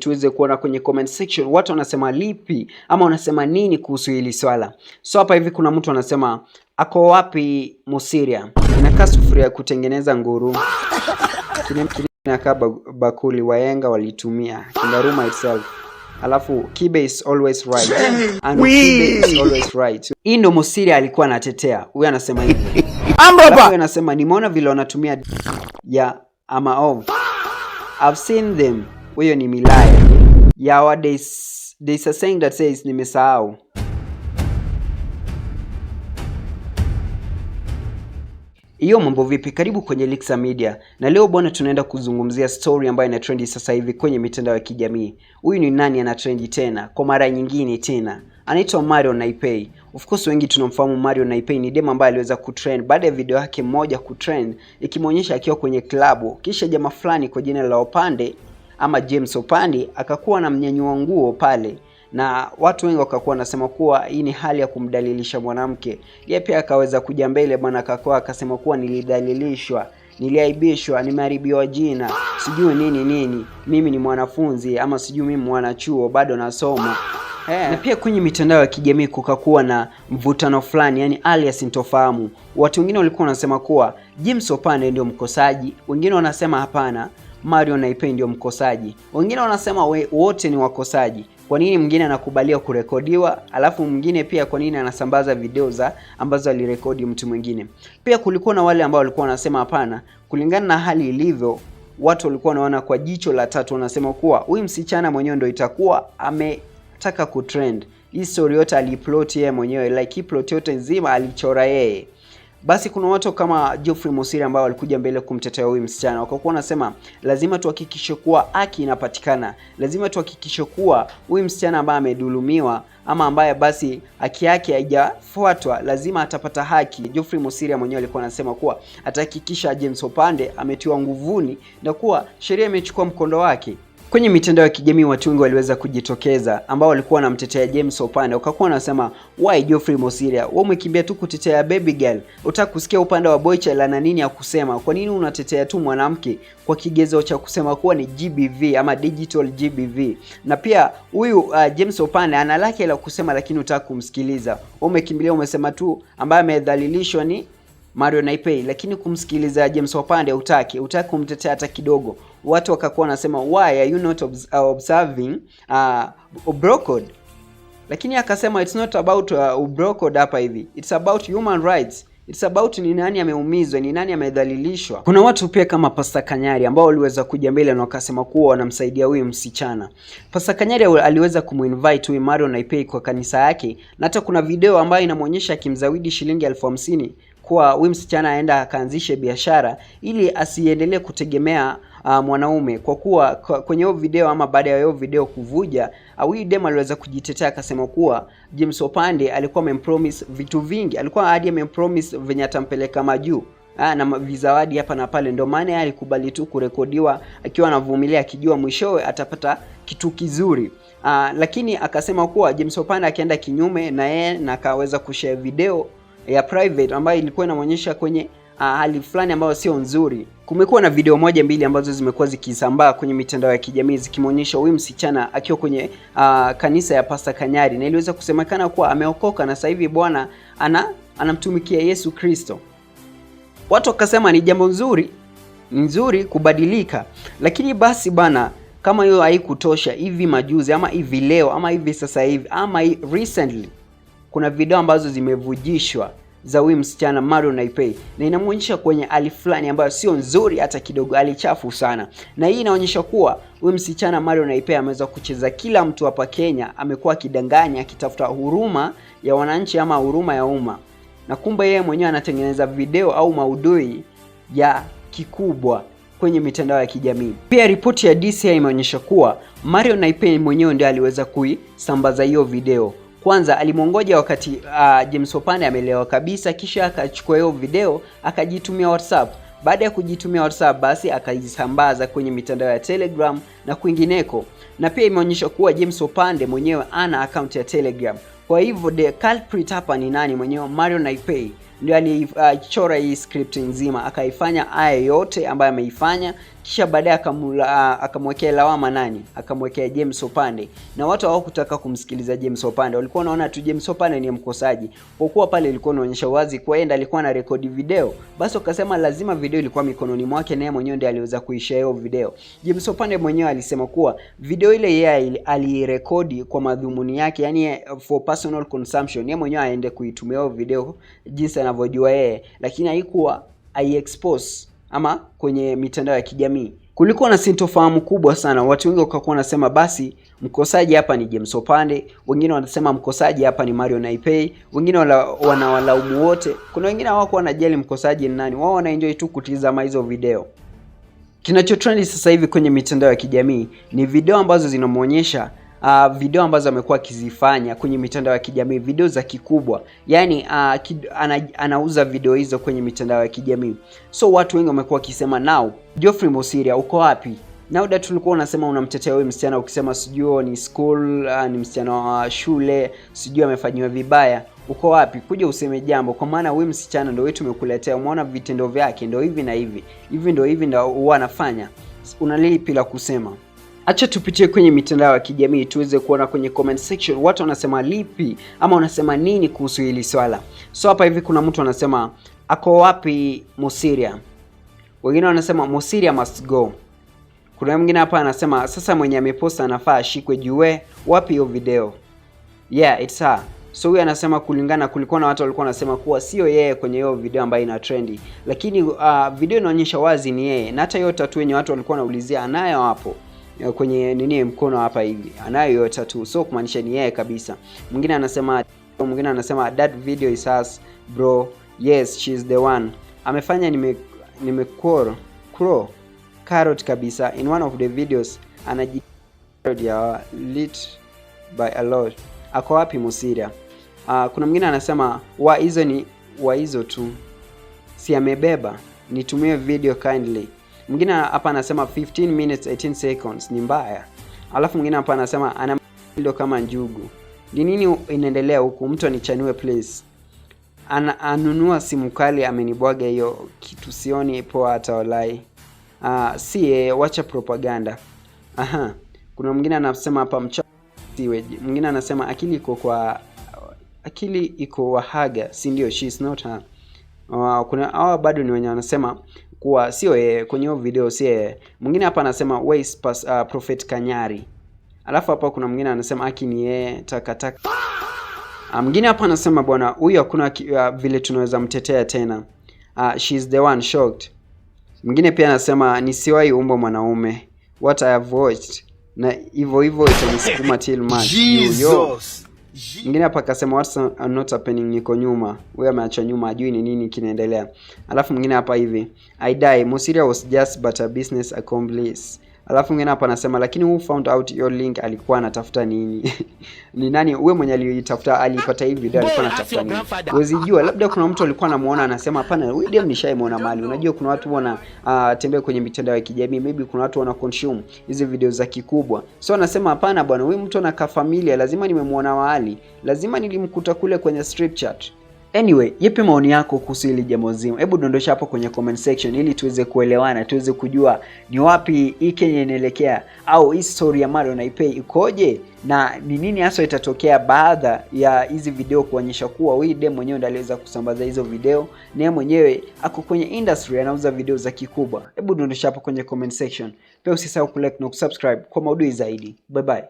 tuweze kuona kwenye comment section watu wanasema lipi ama wanasema nini kuhusu hili swala. So hapa hivi kuna mtu anasema, ako wapi Mosiria? Inakaa sufuria ya kutengeneza nguru. Kinakaa bakuli wahenga walitumia. Kindaruma itself. Alafu Kibe is always right. And Kibe is always right. Hii ndo Mosiria alikuwa anatetea. Huyu anasema hivi. Alafu huyu anasema, nimeona vile wanatumia ya ama of. I've seen them. Huyo ni Milaya. Yawa, there's a saying that says nimesahau. Hiyo mambo vipi? Karibu kwenye Lixa Media. Na leo bwana, tunaenda kuzungumzia story ambayo ina trendi sasa hivi kwenye mitandao ya kijamii. Huyu ni nani ana trendi tena kwa mara nyingine tena? Anaitwa Marion Naipei. Of course wengi tunamfahamu Marion Naipei ni demu ambaye aliweza kutrend baada ya video yake moja kutrend ikimwonyesha akiwa kwenye klabu, kisha jamaa fulani kwa jina la Opande ama James Opande akakuwa anamnyanyua nguo pale, na watu wengi wakakuwa wanasema kuwa hii ni hali ya kumdalilisha mwanamke. Yeye pia akaweza kuja mbele bwana, akakuwa akasema kuwa nilidhalilishwa, niliaibishwa, nimeharibiwa jina, sijui nini nini, mimi ni mwanafunzi ama sijui mimi mwanachuo bado nasoma. Na pia kwenye mitandao ya kijamii kukakuwa na mvutano fulani, yani hali ya sintofahamu. Watu wengine walikuwa wanasema kuwa James Opande ndio mkosaji, wengine wanasema hapana, Marion Naipei ndio mkosaji, wengine wanasema wote ni wakosaji. Kwa nini mwingine anakubalia kurekodiwa, alafu mwingine pia kwa nini anasambaza video za ambazo alirekodi mtu mwingine? Pia kulikuwa na wale ambao walikuwa wanasema hapana, kulingana na hali ilivyo, watu walikuwa wanaona kwa jicho la tatu, wanasema kuwa huyu msichana mwenyewe ndio itakuwa ametaka kutrend. Hii story yote aliplot yeye mwenyewe, like hii plot yote nzima alichora yeye. Basi kuna watu kama Geoffrey Mosiria ambao walikuja mbele kumtetea huyu msichana, wakakuwa wanasema lazima tuhakikishe kuwa haki inapatikana, lazima tuhakikishe kuwa huyu msichana ambaye amedhulumiwa ama ambaye basi haki yake haijafuatwa lazima atapata haki. Geoffrey Mosiria mwenyewe alikuwa anasema kuwa atahakikisha James Opande ametiwa nguvuni na kuwa sheria imechukua mkondo wake. Kwenye mitandao ya kijamii watu wengi waliweza kujitokeza ambao walikuwa wanamtetea James Opande, wakakuwa wanasema why Geoffrey Mosiria, wewe umekimbia tu kutetea baby girl, utaka kusikia upande wa boy child ana nini ya kusema? Kwa nini unatetea tu mwanamke kwa kigezo cha kusema kuwa ni GBV ama digital GBV? Na pia huyu James Opande ana lake la kusema, lakini utaka kumsikiliza. Wewe umekimbilia umesema tu ambaye amedhalilishwa ni Marion Naipei, lakini kumsikiliza James Opande hutaki kumtetea hata kidogo. Watu wakakuwa wanasema why are you not observing bro code? Lakini akasema it's not about bro code hapa hivi, it's about human rights. It's about ni nani ameumizwa, ni nani amedhalilishwa. Kuna watu pia kama Pastor Kanyari ambao waliweza kuja mbele na wakasema kuwa wanamsaidia huyu msichana. Pastor Kanyari aliweza kumuinvite huyu Marion Naipei kwa kanisa yake, na hata kuna video ambayo inamuonyesha akimzawidi shilingi 50,000 kuwa huyu msichana aenda akaanzishe biashara ili asiendelee kutegemea mwanaume. Kwa kuwa kwenye hiyo video ama baada ya hiyo video kuvuja, huyu demu aliweza kujitetea akasema kuwa James Opande alikuwa amempromise vitu vingi, alikuwa hadi amempromise venye atampeleka majuu na vizawadi hapa na pale. Ndio maana yeye alikubali tu kurekodiwa akiwa anavumilia, akijua mwishowe atapata kitu kizuri. Lakini akasema kuwa James Opande akaenda kinyume na yeye na akaweza kushare video ya private ambayo ilikuwa inaonyesha kwenye hali fulani ambayo sio nzuri. Kumekuwa na video moja mbili ambazo zimekuwa zikisambaa kwenye mitandao ya kijamii zikimwonyesha huyu msichana akiwa kwenye kanisa ya Pastor Kanyari, na iliweza kusemekana kuwa ameokoka na sasa hivi bwana anamtumikia Yesu Kristo. Watu wakasema ni jambo nzuri, nzuri kubadilika. Lakini basi bana, kama hiyo haikutosha, hivi majuzi ama hivi leo ama hivi sasa hivi ama recently kuna video ambazo zimevujishwa za huyu msichana Marion Naipei, na inamuonyesha kwenye hali fulani ambayo sio nzuri hata kidogo, hali chafu sana. Na hii inaonyesha kuwa huyu msichana Marion Naipei ameweza kucheza kila mtu hapa Kenya, amekuwa akidanganya akitafuta huruma ya wananchi ama huruma ya umma, na kumbe yeye mwenyewe anatengeneza video au maudhui ya kikubwa kwenye mitandao ya kijamii. Pia ripoti ya DCI imeonyesha kuwa Marion Naipei mwenyewe ndiye aliweza kuisambaza hiyo video. Kwanza alimwongoja wakati James Opande amelewa kabisa, kisha akachukua hiyo video akajitumia WhatsApp. Baada ya kujitumia WhatsApp, basi akaisambaza kwenye mitandao ya Telegram na kwingineko. Na pia imeonyesha kuwa James Opande mwenyewe ana account ya Telegram. Kwa hivyo the culprit hapa ni nani mwenyewe? Marion Naipei ndio alichora hii script nzima, akaifanya haya yote ambayo ameifanya, Kisha baadaye akamwekea lawama nani? Akamwekea James Opande, na watu hawakutaka kumsikiliza James Opande, walikuwa wanaona tu James Opande ni mkosaji, kwa kuwa pale ilikuwa inaonyesha wazi kwa yeye alikuwa anarekodi video, basi wakasema lazima video ilikuwa mikononi mwake na yeye mwenyewe ndiye aliweza kuishare hiyo video. James Opande mwenyewe alisema kuwa video ile yeye alirekodi kwa madhumuni yake, yani for personal consumption, yeye mwenyewe aende kuitumia hiyo video jinsi anavyojua yeye, lakini haikuwa aiexpose ama kwenye mitandao ya kijamii. Kulikuwa na sintofahamu kubwa sana, watu wengi wakakuwa wanasema basi mkosaji hapa ni James Opande, wengine wanasema mkosaji hapa ni Mario Naipei, wengine wanawalaumu wote. Kuna wengine hawakuwa wanajali mkosaji ni nani, wao wanaenjoy tu kutizama hizo video. Kinachotrendi sasa hivi kwenye mitandao ya kijamii ni video ambazo zinamuonyesha video ambazo amekuwa akizifanya kwenye mitandao ya kijamii, video za kikubwa, yani anauza video hizo kwenye mitandao ya kijamii. So watu wengi wamekuwa wakisema, now Geoffrey Mosiria uko wapi? Now that tulikuwa unasema unamtetea huyu msichana ukisema sijui ni school, ni msichana wa shule, sijui amefanyiwa vibaya, uko wapi? Kuja useme jambo, kwa maana huyu msichana ndio wewe tumekuletea, umeona vitendo vyake ndio hivi na hivi hivi, ndio hivi ndio huwa anafanya. Una lipi la kusema? Acha tupitie kwenye mitandao ya kijamii tuweze kuona kwenye comment section watu wanasema lipi ama wanasema nini kuhusu hili swala. So hapa hivi kuna mtu anasema, "Ako wapi Mosiria?" Wengine wanasema, "Mosiria must go." Kuna mwingine hapa anasema, "Sasa mwenye ameposta anafaa ashikwe jue wapi hiyo video." Yeah, it's her. So huyu anasema kulingana, kulikuwa na watu walikuwa wanasema kuwa sio yeye kwenye hiyo video ambayo ina trendi, lakini video inaonyesha wazi ni yeye, na hata hiyo tattoo yenye watu walikuwa wanaulizia anayo hapo kwenye nini mkono hapa hivi, anayo hiyo tattoo, so kumaanisha ni yeye kabisa. Mwingine anasema, "That video is us, bro. Yes, she's the one." Amefanya nime crow carrot kabisa. In one of the videos anaji ya lit by a lot. Ako wapi Mosiria? Kuna mwingine anasema, "Wa hizo ni wa hizo tu, si amebeba, nitumie video kindly." Mwingine hapa anasema, "15 minutes 18 seconds ni mbaya." Alafu mwingine hapa anasema, "Ana ndo kama njugu. Ni nini inaendelea huku? Mtu anichanue, please." Anunua simu kali, amenibwaga hiyo kitu, sioni poa hata walai. Si yeye, wacha propaganda. Aha. Kuna mwingine anasema hapa mcha siwe. Mwingine anasema, "Akili iko kwa akili iko wahaga, si ndio? She is not her." Kuna hawa bado ni wenye wanasema kuwa sio yeye kwenye hiyo video, si yeye. Mwingine hapa anasema, "Where is Prophet Kanyari?" Alafu hapa kuna mwingine anasema, "Aki ni yeye, takataka." Mwingine hapa anasema, "Bwana huyu hakuna vile tunaweza mtetea tena. She is the one, shocked." Mwingine pia anasema, "Nisiwahi umbwa mwanaume. What I have watched na hivyo hivyo itanisukuma till March." Jesus. Mwingine hapa akasema, "What's not happening, niko nyuma." Huyo ameacha nyuma, ajui ni nini kinaendelea. Alafu mwingine hapa hivi, "I die, Mosiria was just but a business accomplice." Alafu mwingine hapa anasema, "Lakini who found out your link alikuwa anatafuta nini? Ni nani huyo mwenye aliitafuta, aliipata hii video, alikuwa anatafuta nini?" Huwezi jua, labda kuna mtu alikuwa anamuona anasema, "Hapana, huyu dem nishaimuona mahali." Unajua kuna watu wana tembea kwenye mitandao ya kijamii, maybe kuna watu wana consume hizi video za kikubwa. So anasema, "Hapana bwana, huyu mtu anakaa familiar, lazima nimemuona mahali. Lazima nilimkuta kule kwenye strip chat." Anyway, yepi maoni yako kuhusu hili jambo zima? Hebu dondosha hapo kwenye comment section ili tuweze kuelewana, tuweze kujua ni wapi hii Kenya inaelekea au hii story ya Mario Naipei ikoje na ni nini hasa itatokea baada ya hizi video kuonyesha kuwa huyu dem mwenyewe ndiye aliweza kusambaza hizo video na yeye mwenyewe ako kwenye industry anauza video za kikubwa. Hebu dondosha hapo kwenye comment section. Pia usisahau kulike na kusubscribe kwa maudhui zaidi. Bye bye.